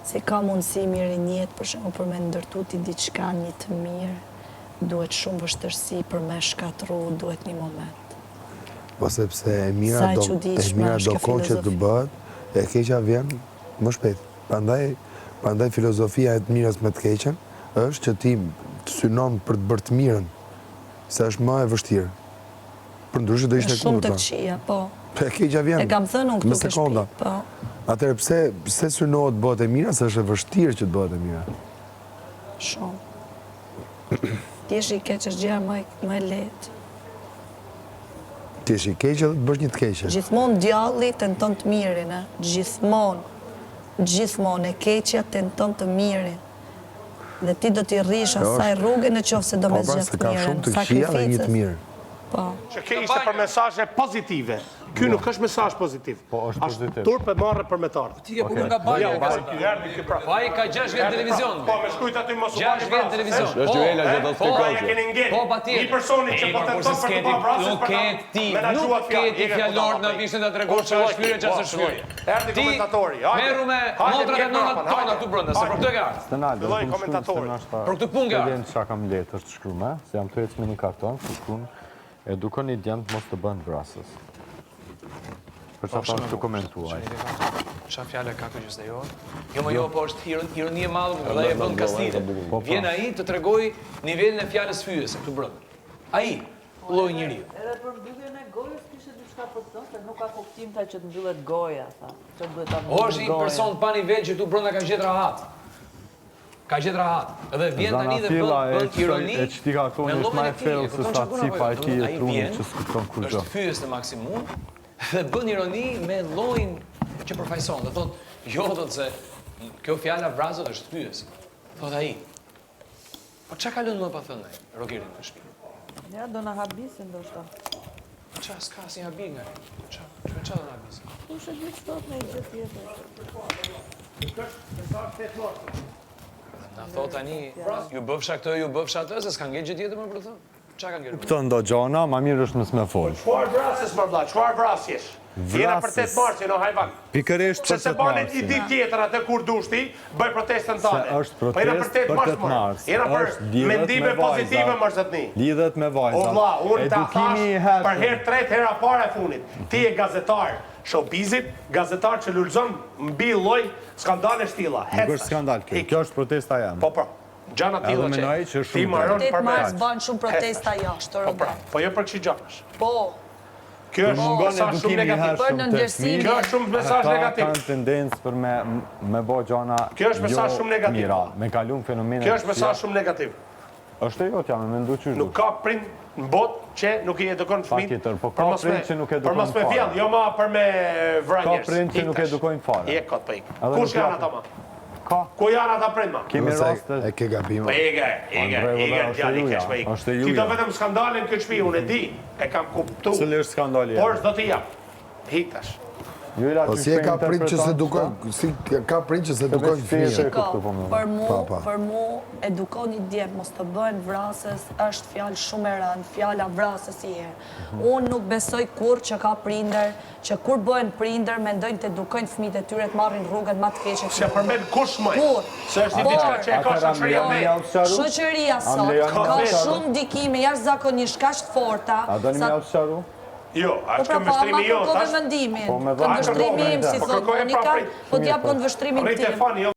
Si ka mundësi mirë në jetë, për shembull për me ndërtu ti diçka një të mirë, duhet shumë vështirësi për me shkatërru, duhet një moment. Po sepse e mira do e mira do kohë që të bëhet, e keqja vjen më shpejt. Prandaj prandaj filozofia e të mirës me të keqen është që ti synon për të bërë të mirën, se është më e vështirë. Përndryshe do ishte e kundërta. Shumë të këqija, po. E keqja vjen. E kam thënë unë këtu ke shtëpi, po. Atëherë pse pse synohet të bëhet e mira, se është e vështirë që të bëhet e mira. Shumë. Të jesh i keq është gjëja më më e lehtë. Të jesh i keq edhe të bësh një të keqe. Gjithmonë djalli tenton të mirin, ë. Gjithmonë. Gjithmonë e keqja tenton të mirin. Dhe ti do t'i rrish asaj rruge në qoftë se do me po, pra, zgjedh të ka mirën, shumë të këqija dhe një të sakrificës. mirë. Po. Që kjo ishte për mesazhe pozitive. Ky nuk është mesazh pozitiv. Po, është pozitiv. Turp e marre për me të ardhur. Ti ke punu nga banja. Ja, u bë ky erdhi ky prapë. Po ai ka 6 vjet televizion. Po, me shkrujt aty mos u 6 bani vjet vrasës. televizion. e? Është Juela që do të Po, Po, ja keni ngel. Po, patjetër. Një personi që po tenton për të bërë vrasës Nuk për ke ta ti, menaxhuar nuk ke fjalën. ti Jeke fjalor budalla, në po. vishin ta tregosh Po, çfarë është fyerje, çfarë po, s'është fyerje. Erdhi Ti komentatori. Hajde. merru me Hajde, motrat e mjek nënat prapën, tona hajde. këtu brenda, se për këtë ke ardhur. Stenal, Filloi do të më shkruan se komentatori. ndoshta Për këtë punë ke e ardhur. din çka kam letër të shkrume, se jam tu ecë me një karton, ku shkruan edukoni djemtë mos të bëhen vrasës. Për Po, çfarë është të komentuar? Ça fjale ka kjo që s'lejohet? Jo, më jo, po është ironi e madhe, më dhe e bën kastile. Po, Vjen ai të tregoj nivelin e fjalës fyese këtu brenda. Ai, lloj njeriu. Edhe për mbylljen e gojës kishte diçka për të thënë, se nuk ka kuptim tha që të mbyllet goja, tha. Që duhet ta O mbyllim është një gojën. person pa nivel që këtu brenda ka gjetë rahat. Ka gjetë rahat. Edhe vjen tani dhe bën Zanafilla e bën ironi. e qëtij kartoni me është llojin ma e e tij, thellë e se kupton sa çfarë puna cipa po e jo? tij e Ai trunit vjen, që s'kupton kurrgjë. Është fyes në maksimum dhe bën ironi me llojin që përfaqëson. Dhe thotë, jo thotë se kjo fjala vrasës është fyes. Thotë ai. Po çka ka lënë më pa thënë ai, Rogeri në shtëpi? Ja, do na habisin ndoshta. Po ça, s'ka asnjë habi nga ai. Ça, me ça do na habisin? Kush e di ç'thot në gjë tjetër. Na thot tani, ju bëfsha këtë, ju bëfsha atë, se s'ka ngel gjë tjetër më për të thënë. Ça ka ngel? Kupton do gjona, ma mirë është mos me fol. Çfarë vrasës mor vlla, çfarë vrasjesh? Jena për 8 marsin, o hajvan. Pikërisht Pse për se 8 bane një marsin. ditë tjetër atë kur dush ti, bëj protestën Se tane. është Po jena për protestë 8 për mars, 8 mor. mars. Jena për Është lidhet mendime me pozitive vajzat. mor zotni. Lidhet me O vajzat. vlla, unë ta Edukimi thash i për hershëm. herë tretë hera para e fundit. Ti je gazetar showbizit, gazetar që lulëzon mbi lloj skandalesh tilla. Nuk Hec është tash. skandal kjo. Ik. Kjo është protesta jeme. Po po. Gjana Edhe tilla që mendoj që është ti shumë maron 8 për me. mars bën shumë protesta jashtë, Po pra, Robert. po jo për kësi gjanash. Po, Kjo është Mungon mesazh shumë edukimi i negativ. hershëm Për te nënvlerësimin. fëmijët. Kjo është shumë mesazh Ata negativ. kanë tendencë për me me bo gjana Kjo është mesazh jo shumë negativ. mira, me kalu në fenomene Kjo është mesazh shumë negativ. Është e jotja, me mendu qysh Nuk ka prind në botë që nuk i edukon fëmijët. Patjetër, po për ka mos me- prind që nuk Për mos me edukojnë fare. vjell, jo ma për me vra Ka njerëz. prind që Ik nuk tash. edukojnë fare. Je kot po ik. Edhe Kush nuk janë japin. ata ma? Ka. Ku janë ata prind ma? Kemi Ose raste. E ke gabim. Po ege, ege, Andrej, ege, vëlla, është e djali juja, keq po ik. është e Ti do juja. vetëm skandale në këtë shtëpi, unë e di, e kam kuptu. Cili është skandali? Por s'do t'i jap. Hik tash. Juela, Po qysh si e po ka prind që se interpreton edukon, si ka prind që se veç edukon ti e fëmijën. ke Shiko, kuptu, po më. për mu, Pa, pa. për mu, edukoni djemt, mos të bëhen vrasës, është fjalë shumë e rëndë, fjala vrasës i herë. Mhm. Unë nuk besoj kurrë që ka prindër, që kur bëhen prindër, mendojnë të edukojnë fëmijët e tyre të marrin rrugën më të keqe të S'e përmend kush më. Kur? Se është një Por- diçka që e ka Atëherë, am shoqëria lejoni me. me jau sqaru? Shoqëria Am sot lejoni ka me jau sqaru? shumë ndikime jashtëzakonisht kaq të forta. A doni me sa jau sqaru? Jo, Po a është pra, po, ama këndvështrimi jo, kërkove tash. mendimin. Po, me dha- Këndvështrimi im, si Po thot kërkoje Monika, pra prit. po t'jap këndvështrimin Rrite tim. fani, jo.